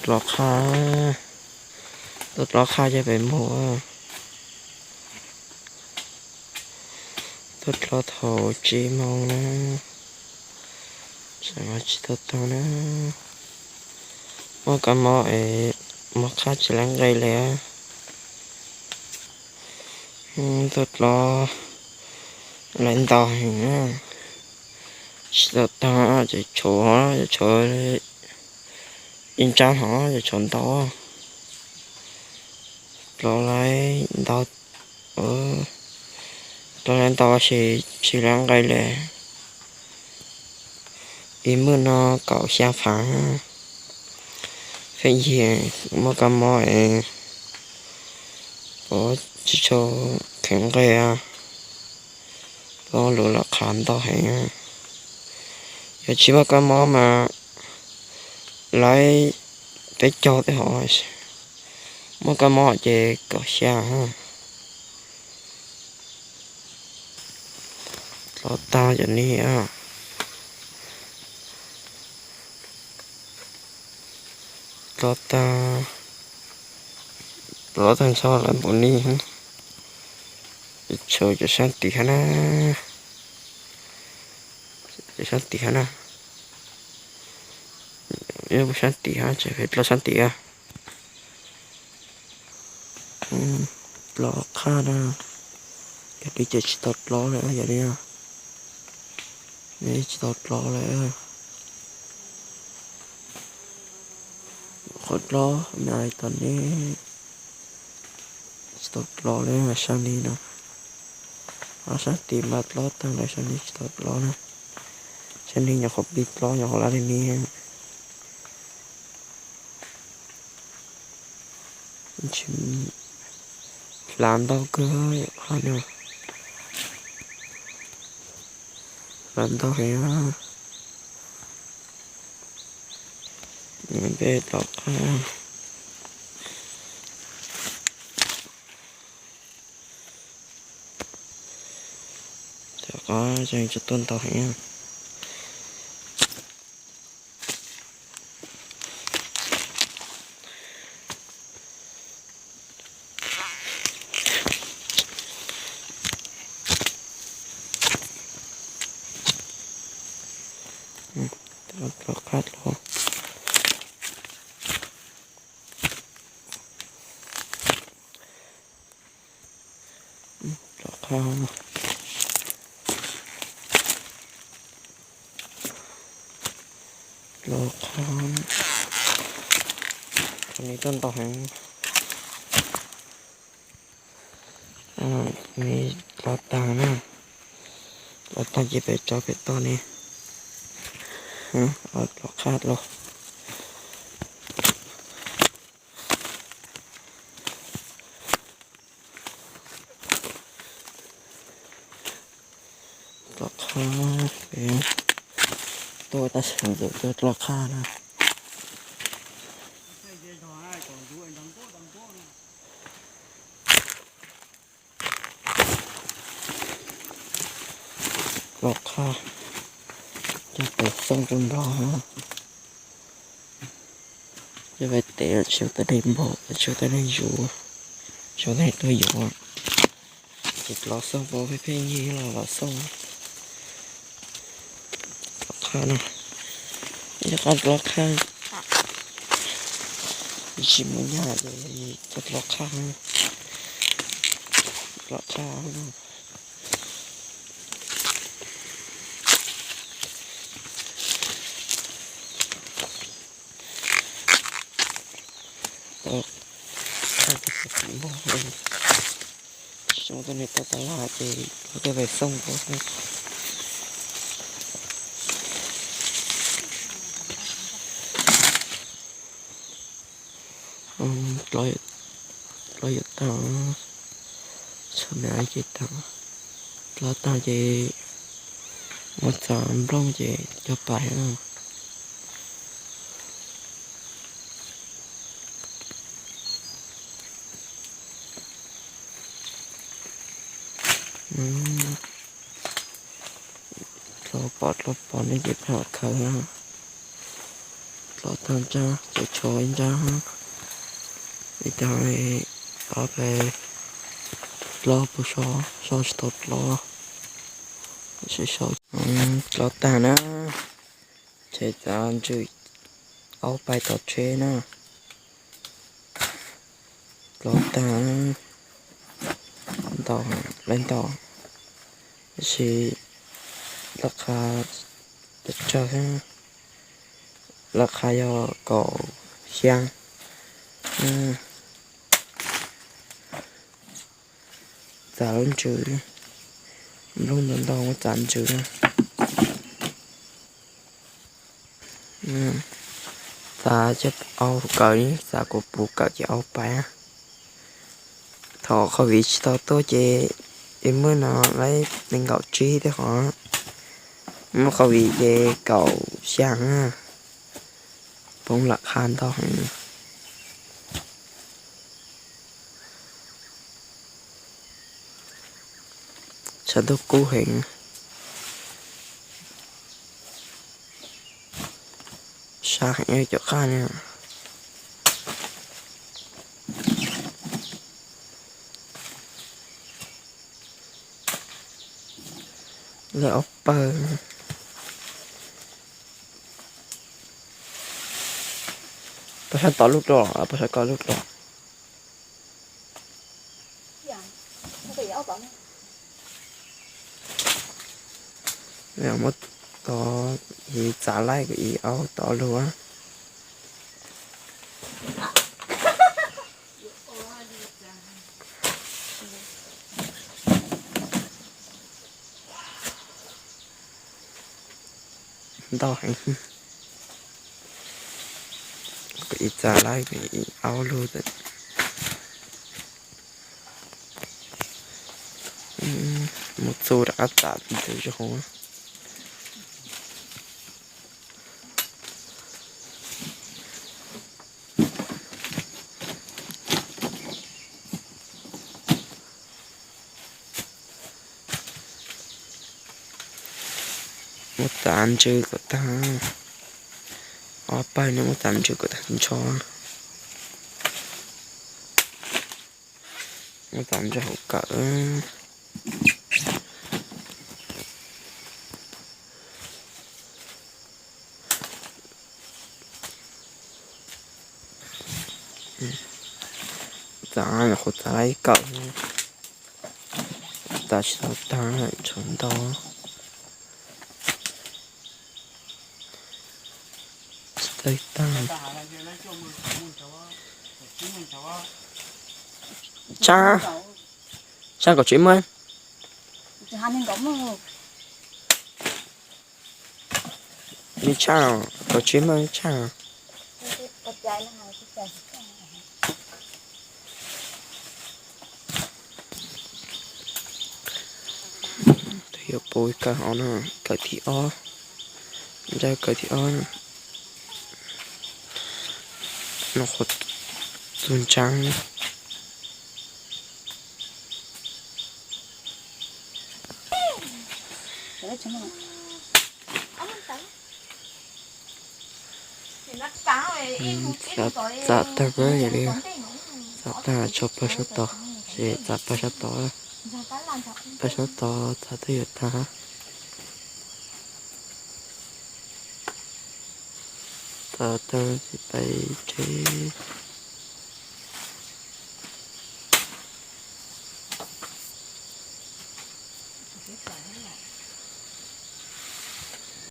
Dlov qhaj, tuaj dlov qhaj coj pem muag. Tuaj dlov thaum tsib moos na, tseem tsis tau taug na. Muaj kab mob es muab qhaj tsis laib nqe li. Tuaj dlov laib ntau heev na, tsis tau taug ces tshuav, tshuav ib ntsab hov ces tshuav ntau. Dlov laib ntau, dlov laib ntau ces tsis laib nqe li. Ib mwj no kaum xya phaav. Pheej yig muaj kab mob es pov tsis tshua kheev nqe, pov luv lam qhav ntau heev. Yog tsis muaj kab mob mas laib peb caug tej hov, muaj kab mob ces kaum xya. Dlov tag cov ni, dlov tag, dlov tag nrho lawm npaum ni. Tshuav cov sab tim hov na, cov sab tim hov na, yog sab tim hov tseem pheej dlov sab tim. Dlov qhaj na, yog li ces tsis tau dlov lawm yog li, tsis tau dlov lawm. Qhov dlov na, tom ne tsis tau dlov li, sab ni no, sab tim mas dlov tag lawm, sab ni tsis tau dlov na. Sab ni nyuam qhuav pib dlov, nyuam qhuav laib li ni. Hlav ntau kawg qhaj no, hlav ntau heev. Peb dlov qhaj, dlov qhaj tseem tsis tuaj ntau heev. Dlov qhaj dlov, dlov qhaj, dlov qhaj, cov ni tuaj ntau heev. Ni dlov tag na, dlov tag ces peb tso pem toj ne. Dlov qhaj los, dlov qhaj, peb tuaj tab sis ntxim tuaj dlov qhaj na. Dlov qhaj, coj pem xoo rau nrog. Coj pem tes, tsis ua tej neeg npog, tsis ua tej neeg yuav, tsis ua tej neeg tuaj yuav. Ces dlov xoo pov pheej pheej yig los los xoo. Dlov qhaj no, ib qhov dlov qhaj, tsis mus nyab ces coj dlov qhaj, dlov qhaj no. Dlov qhaj, tsis zoo tuaj niam tuaj tas laj ces tuaj pem xoo pov xwb. Dlov yuav tag, txhua me ces tag, dlov tag ces muab txav nplooj ces coj pais. Dlov pom dlov pom ne ces peb mam khaws na. Tov tag nrab, tseem tshuav ib nrab, ib tag, ob peb, dlob puag so, so tsis tau dlob, dlob tag na, ces txav ntsws aub pais tom tsheb na. Dlob tag, ntau, lawv ntau, tab sis lawv qha tsawg, lawv qha yog kaum xyaa. Txav lub ntsws, nplooj ntau ntau muab txav ntsws na. Txav coj aub kawm, txav kuv puv kawm ces aub pais. Thaum COVID tsis tau tuaj ces wb muaj no laib nees nkaum tsib thiab qhov, muaj COVID ces kaum xyaa na, poob lam qha ntau heev. Tshav ntuj kub heev, sab heev cov qaj na. Lawv ob pawg. Pawg sab tod lub dlua, pawg sab ko lub dlua. Muab tod, ib txav laib kuv ib aub tod lug. Ntau heev. Kuv ib txav laib kuv ib aub lug. Mus txug rov qab txav tus zoo. Muab txav ntsws kom tag, ob pawg no muab txav ntsws kom tag nrho. Muab txav ntsws hauv kawm. Txav nyuam qhuav txav ib kawm, txav tsis tau tag, tshuav ntau. Tsis tau tag. Tshaj, tshaj kaum tsib maj. Li tshaj, kaum tsib maj tshaj. Twb yuav pub kawm hauv no, kawm thib ob, ntsawj kawm thib ob. No qhuav txug ntsaab. Txav tag, txav tag, txav tag tso pawg sab tod, ces txav pawg sab tod, pawg sab tod txav twb yuav tag. Txav tag ces pais tsev.